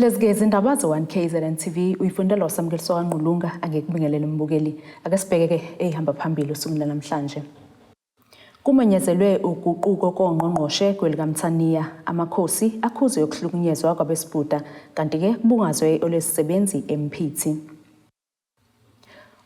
Lezi-ke izindaba ze-1 KZN TV uyifundelwa uSamukeliso kaNgqulunga angikubingelele mbukeli. Ake sibheke-ke eyihamba phambili osukwini lanamhlanje. Kumenyezelwe uguquko kongqongqoshe kwelikaMthaniya, amakhosi akhuze ukuhlukunyezwa kwabesibhuda kanti-ke kubungazwe olwezisebenzi eMphithi.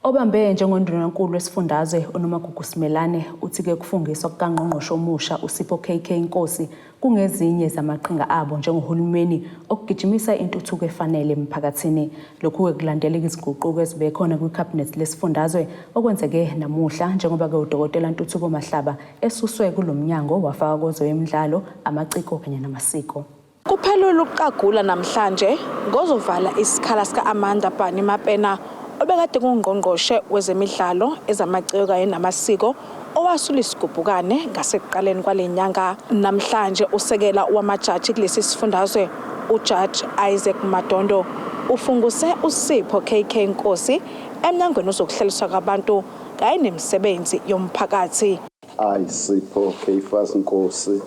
Obambe njengondunankulu wesifundazwe uNomagugu Simelane uthi-ke kufungiswa kukangqongqoshe omusha uSipho KK Nkosi kungezinye zamaqhinga abo njengohulumeni okugijimisa intuthuko efanele emphakathini. Lokhu-ke kulandela izinguquko ezibe khona kwikhabhinethi lesifundazwe okwenzeke namuhla njengoba-ke uDokotela Ntuthuko Mahlaba esuswe kulo mnyango wafakwa kwezemidlalo, amaciko kanye namasiko. Kuphelule ukuqagula namhlanje ngozovala isikhala sika-Amanda Barney Mapena obekade kungqongqoshe wezemidlalo, ezamaciko kanye namasiko owasula isigubhukane ngasekuqaleni kwale nyanga. Namhlanje usekela wamajaji kulesi sifundazwe uJudge Isaac Madondo ufunguse uSipho KK Nkosi emnyangweni wezokuhlaliswa kwabantu kanye nemisebenzi yomphakathi. I, Sipho Caiphus Nkosi,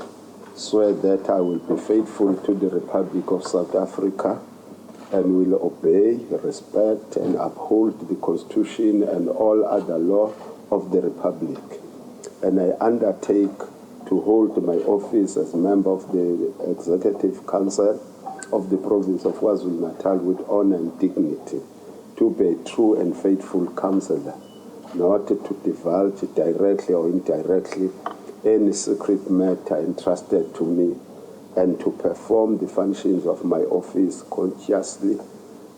swear that I will be faithful to the Republic of South Africa and will obey, respect, and uphold the Constitution and all other law of the Republic. And I undertake to hold my office as member of the Executive Council of the province of KwaZulu-Natal with honor and dignity, to be a true and faithful councillor, not to divulge directly or indirectly any secret matter entrusted to me, and to perform the functions of my office consciously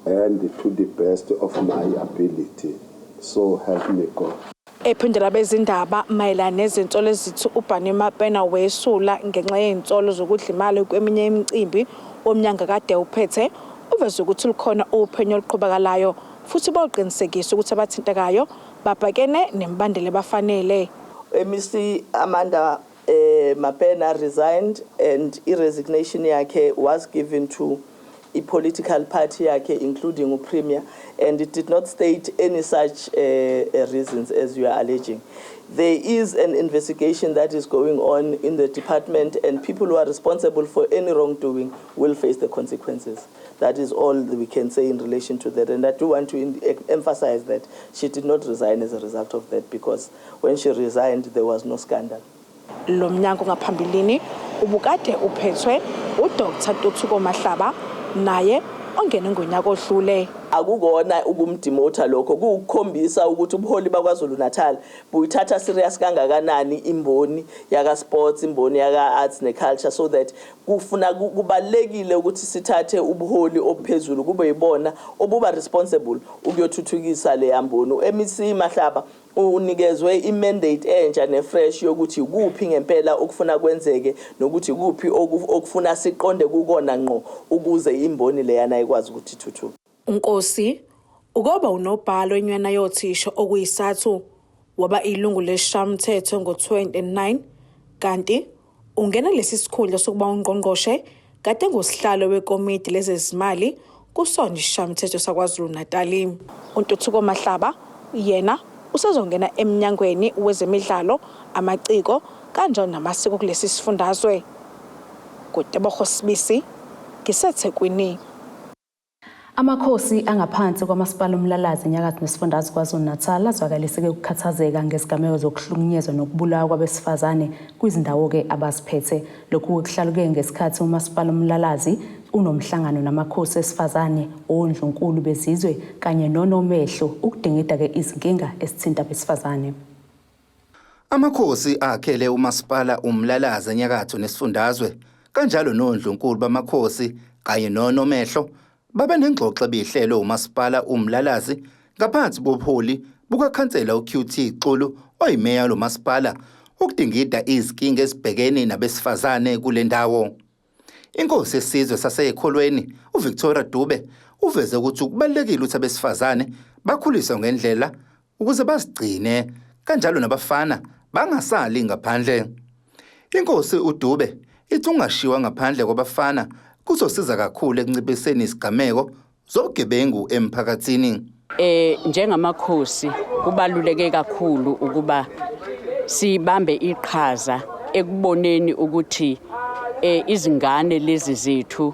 and to the best of my ability. So help me God. Ephendula abezindaba mayelana nezinsolo ezithi uBarney Mapena wesula ngenxa yezinsolo zokudla imali kweminye imicimbi womnyango kade uphethe, uveze ukuthi lukhona uphenyo oluqhubekalayo futhi bawuqinisekisa ukuthi abathintekayo babhekene nemibandela ebafanele. MEC Amanda Mapena resigned and i-resignation yakhe was given to a political party yakhe, including uPremier, and it did not state any such reasons as you are alleging. There is an investigation that is going on in the department, and people who are responsible for any wrongdoing will face the consequences. That is all we can say in relation to that. And I do want to emphasize that she did not resign as a result of that, because when she resigned, there was no scandal. Lo mnyango ngaphambilini ubukade uphethwe uDr Ntuthuko Mahlaba, naye ongene ngonyaka odlule. Akukona ukumdemota lokho, kuwukukhombisa ukuthi ubuholi bakwaZulu Natal buyithatha serious kangakanani imboni yaka sports, imboni yaka arts ne culture, so that kufuna kubalekile ukuthi sithathe ubuholi obuphezulu kube yibona obuba responsible ukuyothuthukisa le mboni. uMEC Mahlaba unikezwe imandate entsha nefresh yokuthi kuphi ngempela okufuna kwenzeke nokuthi kuphi okufuna siqonde kukona ngqo ukuze imboni leyana ikwazi ukuthi ithuthuke. UNkosi ukoba unobhalo enywana yothisha okuyiSADTU, waba ilungu lesishayamthetho ngo-2009, kanti ungena lesi sikhundla sokuba ungqongqoshe kade ngusihlalo wekomiti lezezimali kusona isishayamthetho saKwaZulu Natal. UNtuthuko Mahlaba yena usezongena emnyangweni wezemidlalo, amaciko kanjalo namasiko kulesi sifundazwe. KuTebogo Sibisi, ngiseThekwini. Amakhosi angaphansi kwamasipala uMlalazi enyakatho nesifundazwe KwaZulu-Natal azwakalise-ke ukukhathazeka ngezigameko zokuhlukunyezwa nokubulawa kwabesifazane kwizindawo-ke abaziphethe. Lokhu kuhlaluke ngesikhathi umasipala uMlalazi unomhlangano namakhosi esifazane, ondlunkulu bezizwe kanye nonomehlo ukudingida-ke izinkinga esithinta abesifazane. Amakhosi akhele umasipala uMlalazi enyakatho nesifundazwe kanjalo nondlunkulu bamakhosi kanye nonomehlo babe nengxoxo ebihlelwe umasipala uMlalazi ngaphansi kobuholi bukakhansela uQT Xulu oyimeya lomasipala ukudingida izinkinga ezibhekene nabesifazane kule ndawo. Inkosi yesizwe saseKholweni uVictoria Dube uveze ukuthi kubalulekile ukuthi abesifazane bakhuliswe ngendlela ukuze bazigcine kanjalo nabafana bangasali ngaphandle. Inkosi uDube ithi ungashiwa ngaphandle kwabafana kuzosiza kakhulu ekunciphiseni isigameko zobugebengu emphakathini. Njengamakhosi kubaluleke kakhulu ukuba sibambe iqhaza ekuboneni ukuthi izingane lezi zethu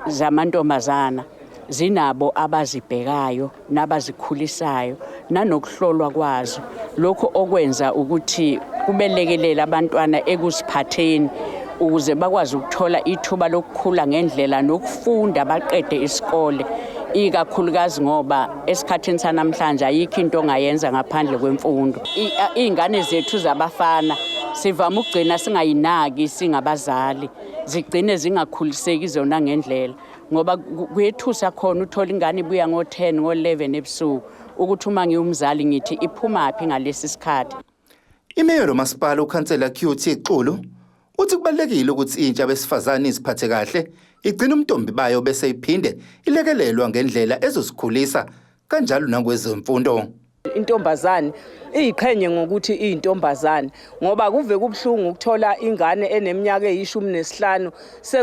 Zamantombazana zinabo abazibhekayo nabazikhulisayo nanokuhlolwa kwazo, lokho okwenza ukuthi kubelekelela abantwana ekuziphatheni ukuze bakwazi ukuthola ithuba lokukhula ngendlela nokufunda baqede isikole, ikakhulukazi ngoba esikhathini sanamhlanje ayikho into ongayenza ngaphandle kwemfundo. Iy'ngane zethu zabafana sivame ukugcina singayinaki singabazali, zigcine zingakhuliseki zona ngendlela, ngoba kuyethusa khona uthola ingane ibuya ngo-10 ngo-11 ebusuku, ukuthi uma ngiwumzali ngithi iphumaphi ngalesi sikhathi. Imeya lomasipala ukhansela QT Xulu uthi kubalulekile ukuthi intsha besifazane iziphathe kahle, igcine umntombi bayo bese iphinde ilekelelwa ngendlela ezozikhulisa kanjalo nakwezemfundo. Intombazane iyiqhenye ngokuthi iyintombazane, ngoba kuve kubuhlungu ukuthola ingane eneminyaka eyi-15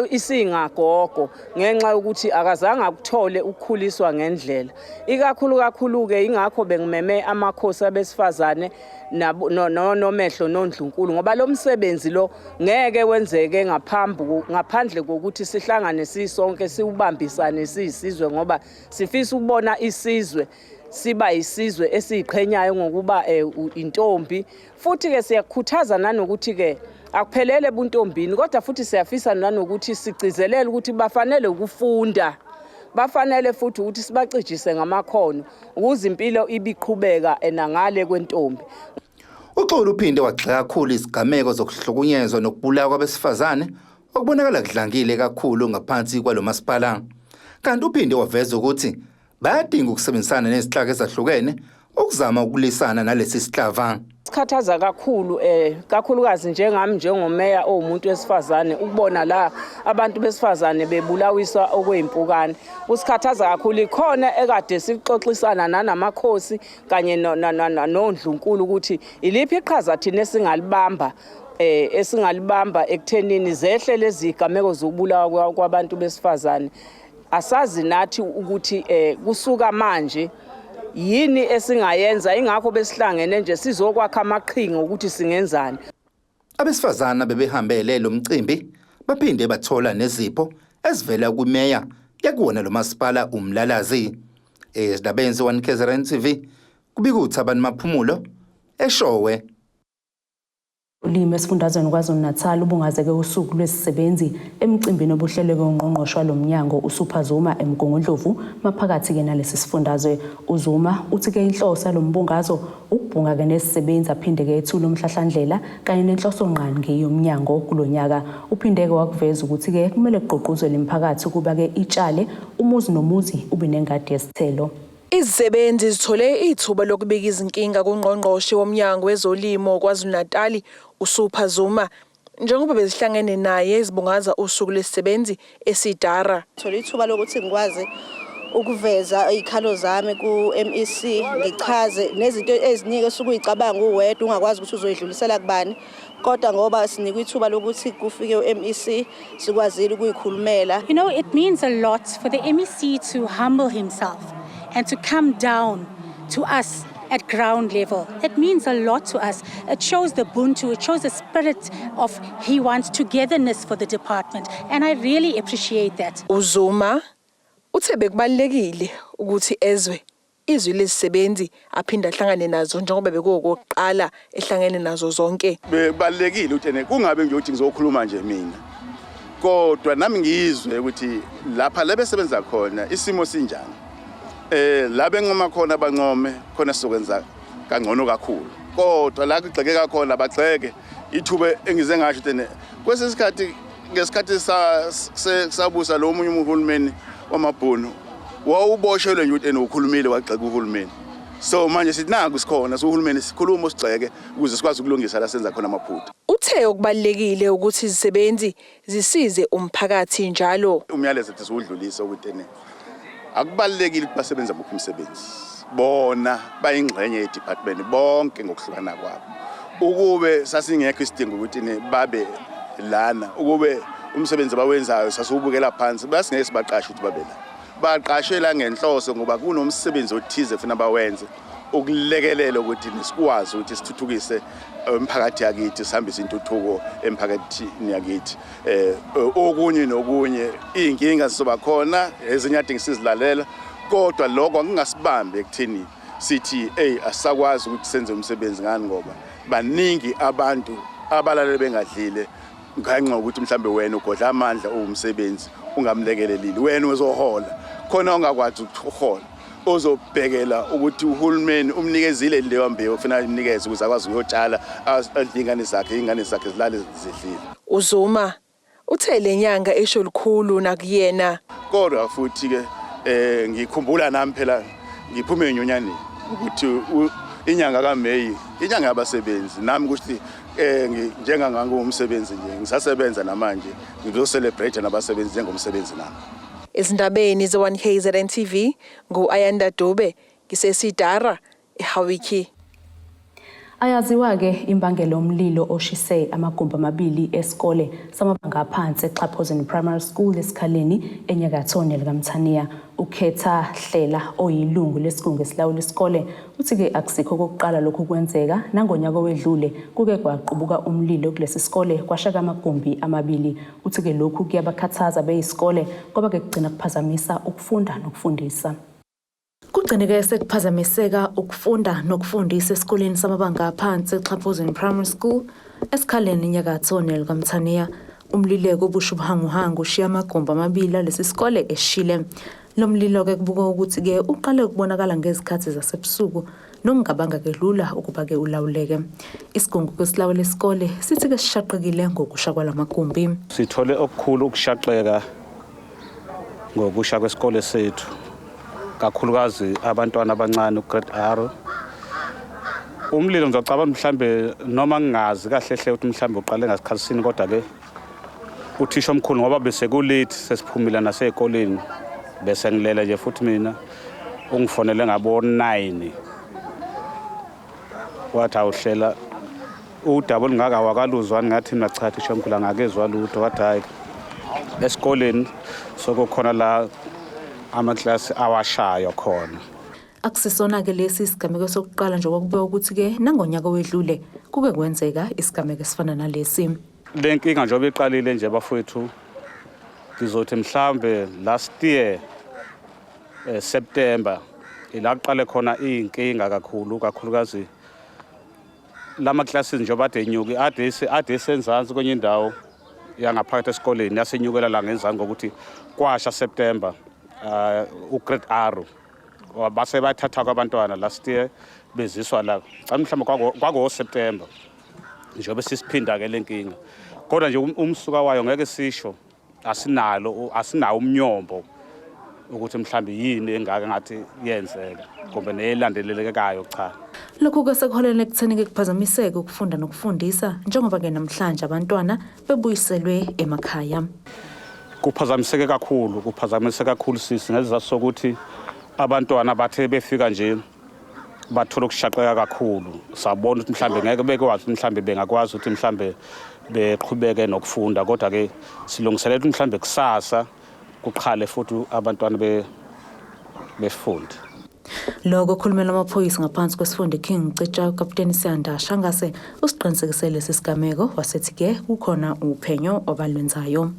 isingagogo ngenxa yokuthi akazange akuthole ukukhuliswa ngendlela. Ikakhulu kakhulu-ke ingakho bengimeme amakhosi abesifazane nomehlo nondlunkulu, ngoba lo msebenzi lo ngeke wenzeke ngaphandle kokuthi sihlangane sisonke siwubambisane siyisizwe, ngoba sifisa ukubona isizwe siba isizwe esiyiqhenyayo ngokuba intombi. Futhi-ke siyakhuthaza nanokuthi-ke akuphelele ebuntombini, kodwa futhi siyafisa nanokuthi sigcizelele ukuthi bafanele ukufunda, bafanele futhi ukuthi sibacijise ngamakhono ukuze impilo ibiqhubeka nangale kwentombi. UXulu uphinde wagxeka kakhulu izigameko zokuhlukunyezwa nokubulawa kwabesifazane okubonakala kudlangile kakhulu ngaphansi kwalo masipala. Kanti uphinde waveza ukuthi bayadinga ukusebenzisana nezinhlaka ezahlukene ukuzama ukulisana nalesi sihlava. Sikhathaza kakhulu kakhulukazi njengami njengomeya owumuntu wesifazane ukubona la abantu besifazane bebulawiswa okweyimpukane. Kusikhathaza kakhulu, ikhona ekade sixoxisana nanamakhosi kanye nondlunkulu ukuthi iliphi iqhaza thina esingalibamba ekuthenini zehle lezi zigameko zokubulawa kwabantu besifazane. Asazi nathi ukuthi kusuka manje yini esingayenza, ingakho besihlangene nje sizokwakha amaqhinga ukuthi singenzani. Abesifazana bebehambele lo mcimbi baphinde bathola nezipho ezivela kwimeya yakuwona lo masipala uMlalazi. Ezindabeni ze-1 KZN TV kubika uThabani Maphumulo eShowe. Ulimi esifundazweni KwaZulu-Natal ubungazeke usuku lwesisebenzi emcimbini obuhlelwe ungqongqoshe walo mnyango uSupha Zuma eMgungundlovu maphakathi-ke nalesi sifundazwe. UZuma uthi-ke inhloso yalo mbungazo ukubhunga-ke nesisebenzi aphinde-ke ethule umhlahlandlela kanye nenhloso ngqangi yomnyango kulo nyaka. Uphinde-ke wakuveza ukuthi-ke kumele kugqugquzelwe imiphakathi ukuba-ke itshale umuzi nomuzi ube nengadi yesithelo. Izisebenzi zithole ithuba lokubika izinkinga kungqongqoshe womnyango wezolimo KwaZulu-Natali uSupha Zuma njengoba bezihlangene naye ezibungaza usuku lwesisebenzi esidara. Thola ithuba lokuthi ngikwazi ukuveza izikhalo zami ku-MEC, ngichaze nezinto eziningi osuke uyicabanga uwedwa ungakwazi ukuthi uzoyidlulisela kubani, kodwa ngoba sinikwe ithuba lokuthi kufike u-MEC sikwazile ukuyikhulumela. You know, it means a lot for the MEC to humble himself and to come down to us at ground level. It means a lot to us. It shows the Ubuntu, it shows the spirit of he wants togetherness for the department, and I really appreciate that. UZuma uthe bekubalulekile ukuthi ezwe izwi lezisebenzi aphinde ahlangane nazo njengoba bekuwokokuqala ehlangene nazo zonke. Bebalulekile ukuthi ene kungabe nje ukuthi ngizokhuluma nje mina, kodwa nami ngizwe ukuthi lapha la besebenza khona isimo sinjani, la bencoma khona bancome khona, sizokwenza kangcono kakhulu, kodwa la kugxekeka khona bagxeke. Ithuba engize ngasho ukuthi ene kwesinye isikhathi ngesikhathi sabusa lo munye uhulumeni wamabhunu wawuboshelwe nje ukuthi ene ukhulumile wagxeka uhulumeni. So manje sithi naku sikhona sohulumeni, sikhuluma usigxeke ukuze sikwazi ukulungisa la senza khona amaphutha. Uthe okubalulekile ukuthi izisebenzi zisize umphakathi njalo. Umyalezo ethi siwudlulise ukuthi ene akubalulekile ukuthi basebenza muphi umsebenzi, bona bayingxenye ye-department bonke ngokuhlukana kwabo. Ukube sasingekho isidingo ukuthi ne babe lana, ukube umsebenzi abawenzayo sasiwubukela phansi, basingeke sibaqashe ukuthi babe la. Baqashe la ngenhloso ngoba kunomsebenzi othize funa bawenze. Ukulekelela ukuthi sikwazi ukuthi sithuthukise umphakathi yakithi, sihambise intuthuko emphakathini yakithi. Okunye nokunye iy'nkinga zizoba khona, ezinye adinga sizilalela, kodwa lokho akungasibambi ekutheni sithi eyi asisakwazi ukuthi senze umsebenzi ngani, ngoba baningi abantu abalalele bengadlile ngenxa yokuthi mhlambe wena ugodla amandla owumsebenzi ungamlekelelile. Wena uzohola khona ongakwazi ukuhola, ozobhekela ukuthi uhulumeni umnikezile leyo mbewu okufanele imnikeze ukuze akwazi ukuyotshala, adle iy'ngane zakhe, iy'ngane zakhe zilale zidlile. UZuma uthe le nyanga isho lukhulu nakuyena. Kodwa futhi-ke ngikhumbula nami phela ngiphume enyonyaneni ukuthi inyanga kaMeyi inyanga yabasebenzi, nami ukuthi njenganganguwumsebenzi nje ngisasebenza namanje, ngizocelebrate nabasebenzi njengomsebenzi nami. Ezindabeni ze-1 KZN TV ngu-Ayanda Dube, ngiseSidara, eHawiki. Ayaziwa-ke imbangela yomlilo oshise amagumbi amabili esikole samabanga aphansi eXhaphozini Primary School eSikhaleni enyakatho nelikaMthaniya. Ukhetha Hlela oyilungu lesigungu esilawula isikole uthi-ke akusikho okokuqala lokhu kwenzeka, nangonyaka owedlule kuke kwaqubuka umlilo kulesi sikole kwashaka amagumbi amabili. Uthi-ke lokhu kuyabakhathaza beyisikole ngoba-ke kugcina kuphazamisa ukufunda nokufundisa. Kugcine-ke sekuphazamiseka ukufunda nokufundisa esikoleni samabanga aphansi eXhaphozini Primary School eSikhaleni enyakatho nelikaMthaniya. Umlileko obusha ubuhanguhangu ushiya amagumbi amabili alesi sikole eshile. Lo mlilo-ke kubukwa ukuthi-ke uqale ukubonakala ngezikhathi zasebusuku nokungabanga-ke lula ukuba-ke ulawuleke. Isigungu kwesilawula isikole sithi-ke sishaqekile ngokusha kwalamagumbi. Sithole okukhulu ukushaqeka ngokusha kwesikole sethu, kakhulukazi abantwana abancane ugrade R. Umlilo ngizocabanga mhlambe, noma ngingazi kahle hle ukuthi mhlambe uqale ngasikhathi kodwa ke uthisha omkhulu, ngoba bese kulate, sesiphumile nasey'koleni, bese ngilele nje futhi mina, ungifonele ngabo 9 wathi awuhlela udaba olungaka wakaluzwa. Ngathi mina cha, thisha omkhulu, angakezwa lutho. Wathi hhayi, esikoleni sokukhona la amaklasi awashayo khona. Akusisona-ke lesi isigameko sokuqala, njengoba kubekwa ukuthi-ke nangonyaka owedlule kuke kwenzeka isigameko esifana nalesi. Le nkinga njengoba iqalile nje bafowethu, ngizothi mhlambe last year September ila kuqale khona iy'nkinga kakhulu, kakhulukazi lama classes njengoba ade enyuki ade esenzansi kwenye indawo yangaphakathi esikoleni, yasenyukela la ngenzansi ngokuthi kwasha September ugrade R base bathatha kwabantwana last year beziswa la cha mhlawumbe kwako September, njengoba sisiphinda ke lenkinga. Kodwa nje umsuka wayo ngeke sisho, asinalo, asinawo umnyombo ukuthi mhlambe yini engaka ngathi yenzeka kumbe neyelandelelekayo, cha. Lokhu-ke sekuholela ekutheni-ke kuphazamiseke ukufunda nokufundisa, njengoba-ke namhlanje abantwana bebuyiselwe emakhaya. Kuphazamiseke kakhulu, kuphazamiseke kakhulu sisi, ngesizathu sokuthi abantwana bathe befika nje bathola ukushaqeka kakhulu. Sabona ukuthi mhlambe ngeke bekwazi, mhlambe bengakwazi ukuthi mhlambe beqhubeke nokufunda, kodwa ke silungiselela ukuthi mhlambe kusasa kuqhale futhi abantwana befunde. Lokho okhulumela amaphoyisa ngaphansi kwesifunda King Cetshwayo, Kapteni Siyanda Shangase, usiqinisekisele lesi sigameko, wasethi-ke kukhona uphenyo obalwenzayo.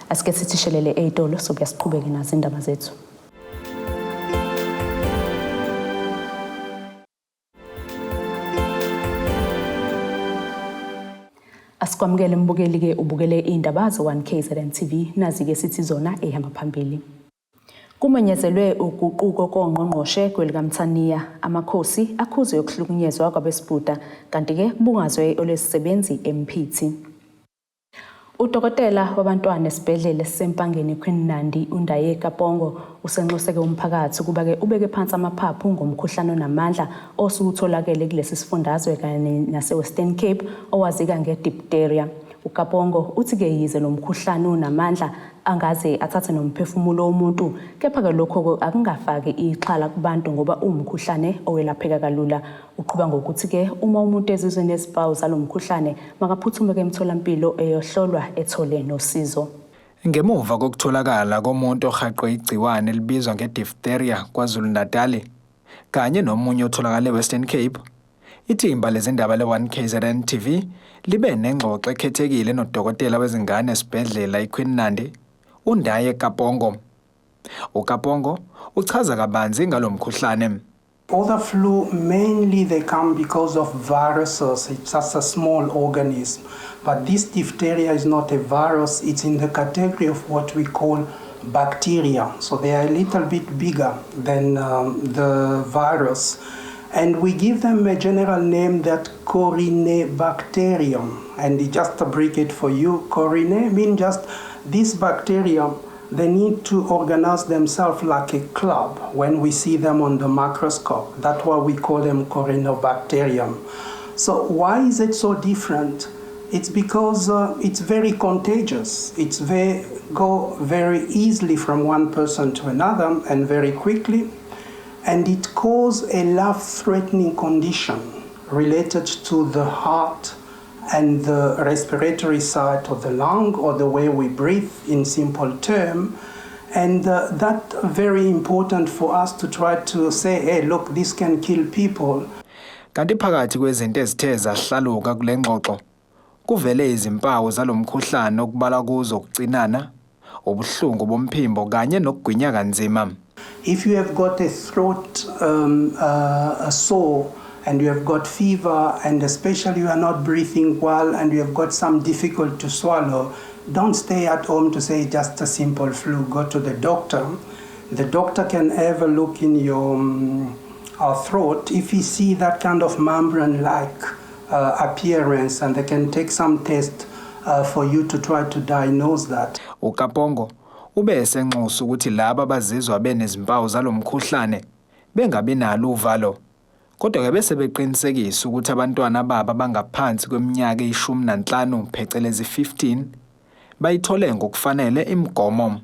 Asike sithi shelele ey'tolo, sobuya siqhubeke nazo indaba zethu. Asikwamukele mbukeli-ke, ubukele iy'ndaba ze-1 KZN TV, nazi-ke sithi zona ey'hamba phambili. Kumenyezelwe uguquko kongqongqoshe kwelikaMthaniya, amakhosi akhuze ukuhlukunyezwa kwabesibhuda, kanti-ke kubungazwe olwesisebenzi eMphithi. Udokotela wabantwana esibhedlela esiseMpangeni Queen Nandi uNdaye Kapongo usenxuseke umphakathi ukuba-ke ubeke phansi amaphaphu ngomkhuhlane onamandla osukutholakele kulesi sifundazwe kanye nase-Western Cape owazika nge-diphtheria. UKapongo uthi-ke yize lo mkhuhlane unamandla angaze athathe nomphefumulo womuntu, kepha-ke lokho akungafaki ixhala kubantu ngoba uwumkhuhlane owelapheka kalula. Uqhuba ngokuthi-ke uma umuntu ezizwe nezimpawu zalo mkhuhlane makaphuthume-ke emtholampilo eyohlolwa ethole nosizo. Ngemuva kokutholakala komuntu ohaqwe igciwane elibizwa nge-diphtheria KwaZulu-Natali, kanye nomunye otholakala eWestern Cape. Ithimba lezindaba le-1 KZN TV libe nengxoxo ekhethekile nodokotela wezingane esibhedlela iQueen Nandi, uNdaye Kapongo. UKapongo uchaza kabanzi ngalo mkhuhlane. Other flu, mainly they come because of viruses. It's just a small organism. But this diphtheria is not a virus. It's in the category of what we call bacteria. So they are a little bit bigger than the virus. And we give them a general name that Corynebacterium. And just to break it for you, Coryne means just this bacterium, they need to organize themselves like a club when we see them on the microscope. That's why we call them Corynebacterium. So why is it so different? It's because it's very contagious. It's very, go very easily from one person to another and very quickly. And it causes a life-threatening condition related to the heart and the respiratory side of the lung, or the way we breathe in simple term. And that's very important for us to try to say, hey, look, this can kill people. Kanti phakathi kwezinto ezithe zahlaluka kule ngxoxo kuvele izimpawu zalomkhuhlane okubalwa kuzo ukucinana, ubuhlungu bomphimbo kanye nokugwinya kanzima. If you have got a throat a sore, and you have got fever, and especially you are not breathing well, and you have got some difficult to swallow, don't stay at home to say just a simple flu. Go to the doctor. The doctor can have a look in your throat. If he see that kind of membrane-like appearance, and they can take some test for you to try to diagnose that. UKapongo ube esenxusa ukuthi laba abazizwa benezimpawu zalomkhuhlane bengabi nalo uvalo. Kodwa ke bese beqinisekisa ukuthi abantwana babo abangaphansi kweminyaka eyi-15 phecelezi 15 bayithole ngokufanele imigomo.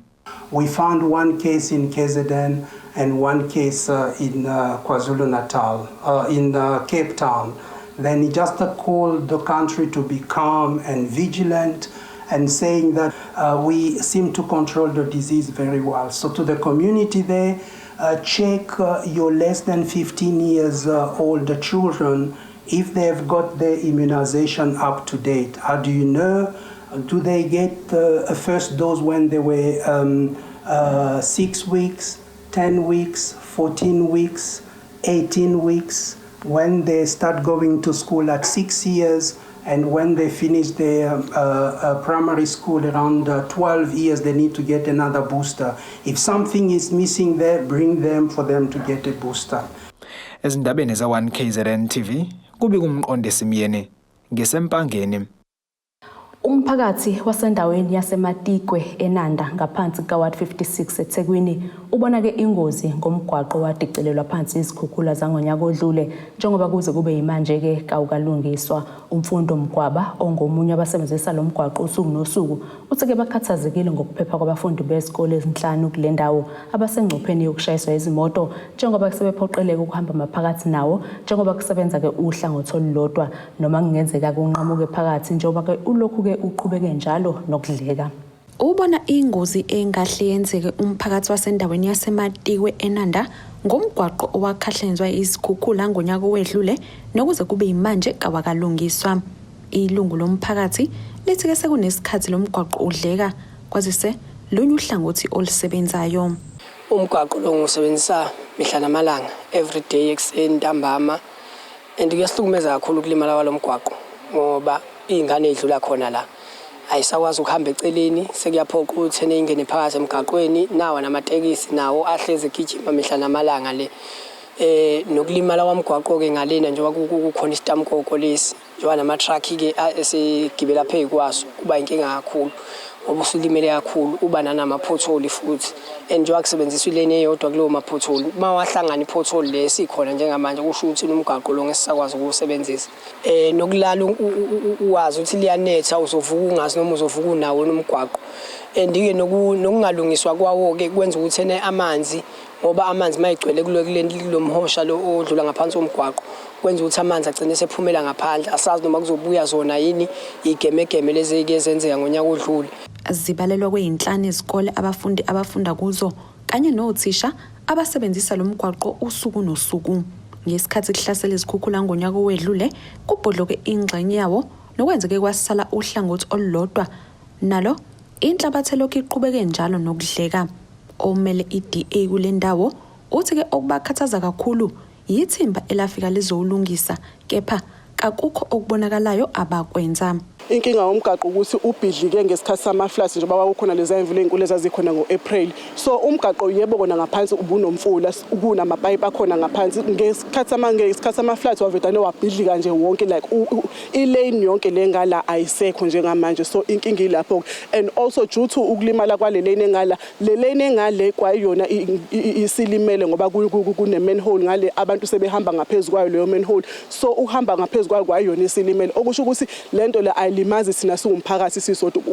We found one case in KZN and one case in KwaZulu-Natal, in Cape Town. Then he just called the country to be calm and vigilant and saying that we seem to control the disease very well. So to the community there, check your less than 15 years old children if they've got their immunization up to date. How do you know? Do they get a first dose when they were 6 weeks, 10 weeks, 14 weeks, 18 weeks? When they start going to school at 6 years, and when they finish their primary school around 12 years, they need to get another booster. If something is missing there, bring them for them to get a booster. Ezindabeni za-1 KZN TV, kubika uMqondisi Myeni, ngisempangeni. Umphakathi wasendaweni yaseMatikwe eNanda ngaphansi kukaWard 56 eThekwini ubona-ke ingozi ngomgwaqo wadicilelwa phansi izikhukhula zangonyaka odlule njengoba kuze kube yimanje-ke kawukalungiswa. UMfundo Mgwaba ongomunye abasebenzisa lo mgwaqo usuku nosuku uthi-ke bakhathazekile ngokuphepha kwabafundi bezikole ezinhlanu kule ndawo abasengcupheni yokushayiswa izimoto njengoba sebephoqeleka ukuhamba maphakathi nawo njengoba kusebenza-ke uhlangothi olulodwa noma kungenzeka kunqamuke phakathi njengoba-ke ulokhu-ke uqhubeke njalo nokudleka. Ubona ingozi engahle yenzeke umphakathi wasendaweni yaseMatikwe eNanda ngomgwaqo owakhahlenzwa izikhukhula ngonyaka owedlule nokuze kube yimanje kawakalungiswa. Ilungu lomphakathi lithi-ke sekunesikhathi lo mgwaqo udleka kwazise lunye uhlangothi olusebenzayo. Umgwaqo lo ngiwusebenzisa mihla namalanga, every day ekuseni, ntambama, and kuyasihlukumeza kakhulu ukulimala kwalo mgwaqo ngoba iy'ngane ey'dlula khona la ayisakwazi ukuhamba eceleni, sekuyaphoqa ukuthi ene ingene phakathi emgaqweni. Nawa namatekisi nawo ahlezi egijima mihla namalanga le. Nokulimala kwamgwaqo-ke ngalena njengoba kukhona isitamkoko lesi, njengoba nama-truck-ke esegibela phezu kwaso, kuba inkinga kakhulu ngoba usulimele kakhulu, uba nanama-pothole futhi. And njengoba kusebenziswa ileni eyodwa kulowo ma-pothole, uma wahlangana i-pothole le esikhona njengamanje, kusho ukuthi umgwaqo lo ngeke sisakwazi ukuwusebenzisa. Nokulala uwazi ukuthi liyanetha, uzovuka ungazi noma uzovuka unawo umgwaqo. And-ke nokungalungiswa kwawo-ke kwenza ukuthi ene amanzi, ngoba amanzi mayigcwele kulo mhosha lo odlula ngaphansi komgwaqo, kwenza ukuthi amanzi agcine sephumela ngaphandle. Asazi noma kuzobuya zona yini igemegeme lezi ey'ke zenzeka ngonyaka odlule. Zibalelwa kwey'nhlanu izikole abafundi abafunda kuzo kanye nothisha abasebenzisa lo mgwaqo usuku nosuku. Ngesikhathi kuhlasela izikhukhula ngonyaka owedlule, kubhodloke ingxenye yawo nokwenzeke kwasala uhlangothi olulodwa nalo inhlabathi elokhu iqhubeke njalo nokudleka. Omele i-DA kule ndawo uthi-ke okubakhathaza kakhulu yithimba elafika lizowulungisa kepha kakukho okubonakalayo abakwenza. Inkinga yomgaqo ukuthi ubhidlike ngesikhathi sama-floods njengoba kwakukhona lezi mvula ey'nkulu ezazikhona ngo-April. So umgaqo yebo kona ngaphansi ubunomfula kunamapayipi akhona ngaphansi ngesikhathi sama-floods wavedane wabhidlika nje wonke like i-lane yonke le ngala ayisekho njengamanje so inkinga ilapho and also due to ukulimala kwale lane engala le lane engale kwayona isilimele ngoba kune-manhole ngale abantu sebehamba ngaphezu kwayo leyo manhole so ukuhamba ngaphezu kwayo kwayona isilimele okusho ukuthi lento le ayilimazi thina siwumphakathi sisodwa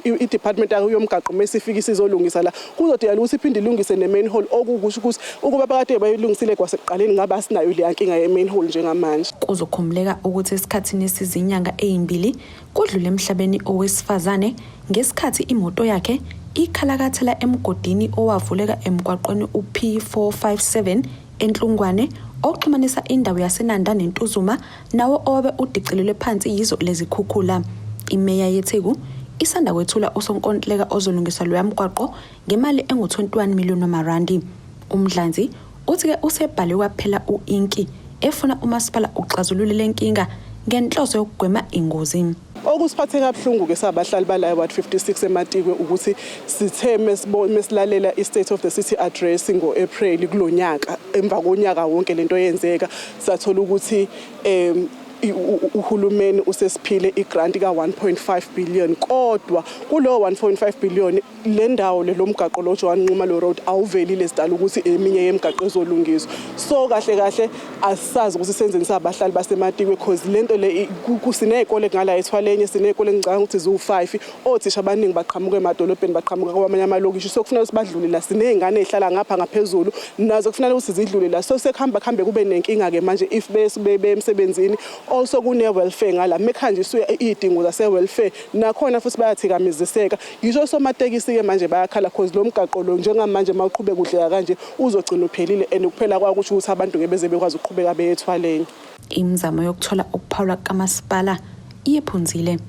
i-department yomgaqo mesifika isizolungisa la kuzodingeka ukuthi iphinde ilungise ne-manhole okukusho ukuthi ukuba bakade bayilungisile kwasekuqaleni ngabe asinayo leya nkinga ye-manhole njengamanje. Kuzokhumbuleka ukuthi esikhathini esizinyanga ezimbili kudlule emhlabeni owesifazane ngesikhathi imoto yakhe ikhalakathela emgodini owavuleka emgwaqweni u-P457 eNhlungwane oxhumanisa indawo yaseNanda neNtuzuma nawo owabe udicilelwe phansi yizo lezikhukhula. Imeya yeTheku isanda kwethula usonkontileka ozolungisa loya mgwaqo ngemali engu-21 million wamarandi. Umdlanzi uthi-ke usebhale kwaphela u-inki efuna umasipala uxazulule le nkinga ngenhloso yokugwema ingozi. Okusiphathe kabuhlungu-ke sabahlali bala e-Ward 56 eMatikwe ukuthi sithe mesilalela i-State of the City Address ngo-April kulo nyaka emva konyaka wonke lento yenzeka sathola ukuthi uhulumeni usesiphile i-grant ka-1.5 billion kodwa kulo 1.5 billion le ndawo le lomgaqo lo Joan Nxumalo Road awuvelile sidala ukuthi eminye yemigaqo ezolungiswa so kahle kahle asisazi ukuthi senzeni sabahlali baseMatikwe cause lento le kusinezikole ngala eThwalenye sinezikole ngicabanga ukuthi ziwu5 othisha abaningi baqhamuka emadolobheni baqhamuka kwamanye amalokishi so kufanele ukuthi badlule la sinezingane ezihlala ngapha ngaphezulu nazo kufanele ukuthi zidlule la so sekuhamba kuhambe kube nenkinga ke manje if bebe emsebenzini also kune welfare ngala mekhanjiswe izidingo zase welfare nakhona futhi bayathikamiziseka ngisho somatekisi ke manje bayakhala cause lo mgaqo lo njengamanje mawuqhubeka udleka kanje uzogcina uphelile and kuphela kwakusho ukuthi abantu ngeke beze bekwazi ukuqhubeka beyethwaleni. Imizamo yokuthola ukuphawula kukamasipala iyephunzile.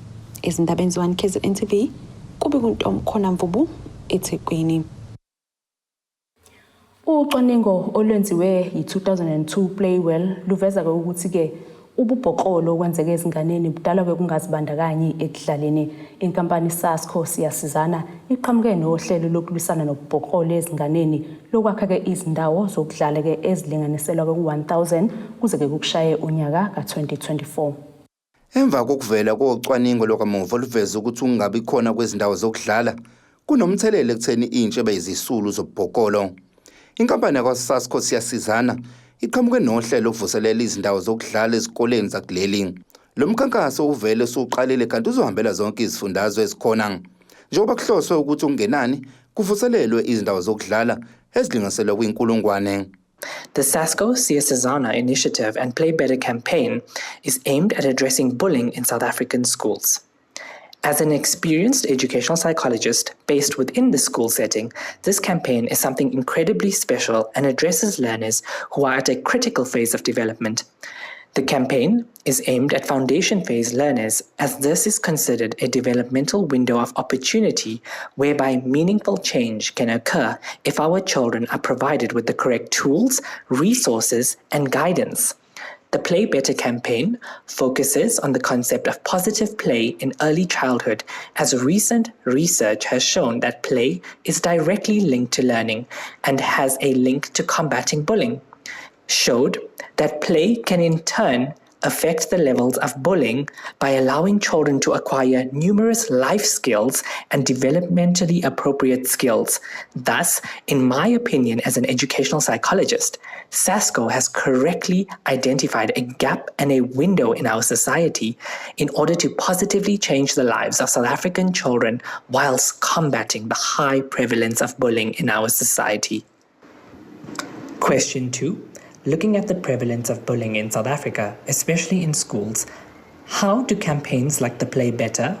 Ezindabeni ze-1 KZN TV kube kuntomkhona Mvubu eThekwini. Ucwaningo olwenziwe yi-2002 Playwell luveza-ke ukuthi-ke ububhoklolo okwenzeka ezinganeni budalwa-ke kungazibandakanyi ekudlaleni. Inkampani Sasco Siyasizana iqhamuke nohlelo lokulwisana nobubhoklolo ezinganeni lokwakha-ke izindawo zokudlala-ke ezilinganiselwa-ke ku-1000 kuze-ke kukushaye unyaka ka-2024. Emva kokuvela kocwaningo lwakamuva oluveza ukuthi ukungabi khona kwezindawo zokudlala kunomthelela ekutheni intsha ibe yizisulu zobubhokolo. Inkampani yakwaSasco Siyasizana iqhamuke nohlelo lokuvuselela izindawo zokudlala ezikoleni zakuleli. Lo mkhankaso uvele usuqalile kanti uzohambela zonke izifundazwe ezikhona. Njengoba kuhloswe ukuthi okungenani kuvuselelwe izindawo zokudlala ezilinganiselwa kwinkulungwane. The SASCO Siyasizana initiative and Play Better campaign is aimed at addressing bullying in South African schools. As an experienced educational psychologist based within the school setting, this campaign is something incredibly special and addresses learners who are at a critical phase of development. The campaign is aimed at foundation phase learners, as this is considered a developmental window of opportunity whereby meaningful change can occur if our children are provided with the correct tools, resources, and guidance. The Play Better campaign focuses on the concept of positive play in early childhood, as recent research has shown that play is directly linked to learning and has a link to combating bullying. Showed that play can in turn affect the levels of bullying by allowing children to acquire numerous life skills and developmentally appropriate skills. Thus, in my opinion as an educational psychologist, SASCO has correctly identified a gap and a window in our society in order to positively change the lives of South African children whilst combating the high prevalence of bullying in our society. Question 2. Looking at the prevalence of bullying in South Africa, especially in schools, how do campaigns like the Play Better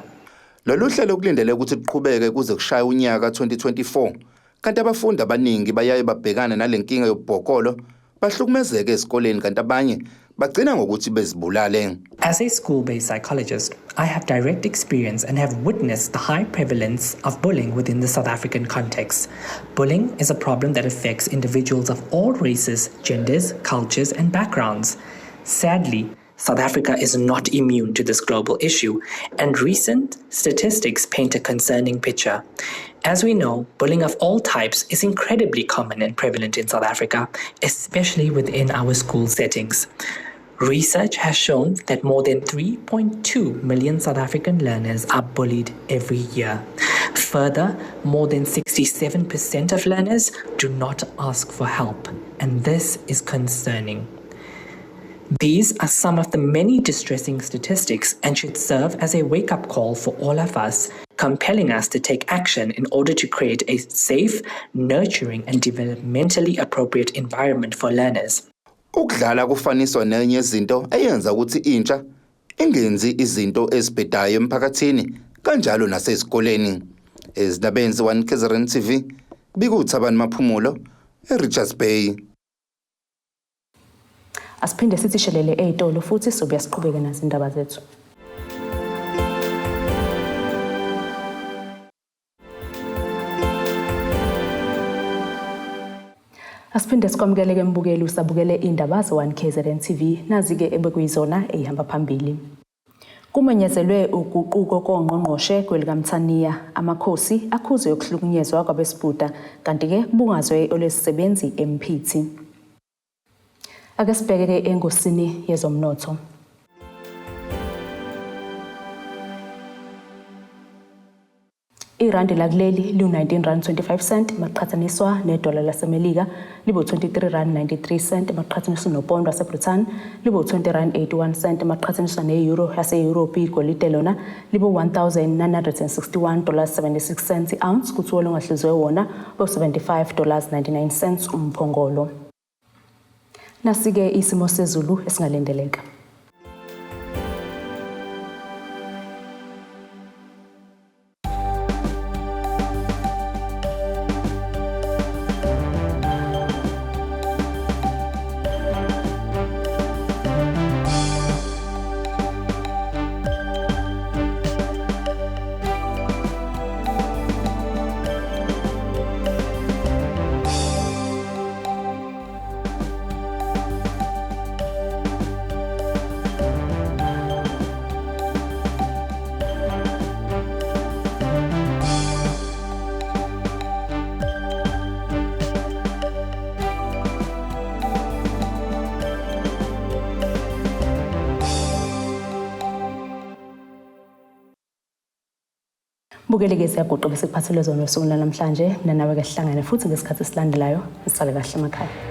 Lolu hlelo kulindele ukuthi luqhubeke kuze kushaye unyaka 2024. Kanti abafundi abaningi bayaye babhekane nale nkinga yobubhokolo, bahlukumezeke ezikoleni kanti abanye bagcina ngokuthi bezibulale. As a school-based psychologist, I have direct experience and have witnessed the high prevalence of bullying within the South African context. Bullying is a problem that affects individuals of all races, genders, cultures, and backgrounds. Sadly, South Africa is not immune to this global issue, and recent statistics paint a concerning picture. As we know, bullying of all types is incredibly common and prevalent in South Africa, especially within our school settings. Research has shown that more than 3.2 million South African learners are bullied every year. Further, more than 67% of learners do not ask for help, and this is concerning. These are some of the many distressing statistics and should serve as a wake up call for all of us, compelling us to take action in order to create a safe, nurturing, and developmentally appropriate environment for learners. Ukudlala kufaniswa nenye izinto eyenza ukuthi intsha ingenzi izinto ezibhedayo emphakathini kanjalo nasezikoleni. Ezindabeni ze-1 KZN TV, kubika uThabani Maphumulo eRichards Bay. Asiphinde sithi shelele ey'tolo futhi sobuya siqhubeke nazo indaba zethu. Asiphinde sikwamukele-ke mbukeli usabukele iy'ndaba ze-1 KZN TV nazi-ke ebekuyizona ey'hamba phambili. Kumenyezelwe uguquko kongqongqoshe kwelikaMthaniya, amakhosi akhuze ukuhlukunyezwa kwabesibhuda kanti-ke kubungazwe olwesisebenzi eMphithi. Ake sibheke-ke engosini yezomnotho. Irandi lakuleli liwu-19 rand 25 cent maqhathaniswa nedola laseMelika libu-23 rand 93 cent maqhathaniswa nopondo waseBrithani libu-20 rand 81 cent maqhathaniswa ne-euro yase-Europe. Igolide lona libu-1961 dollars 76 cents i-ounce, kuthi olungahluzwe wona bo-75 dollars 99 cents umphongolo. Nasi-ke isimo sezulu esingalindeleka. Bukele-ke siyaguqa bese kuphathelwe zona osuku lwanamhlanje. Mina nawe-ke sihlangane futhi ngesikhathi esilandelayo. Nisale kahle emakhaya.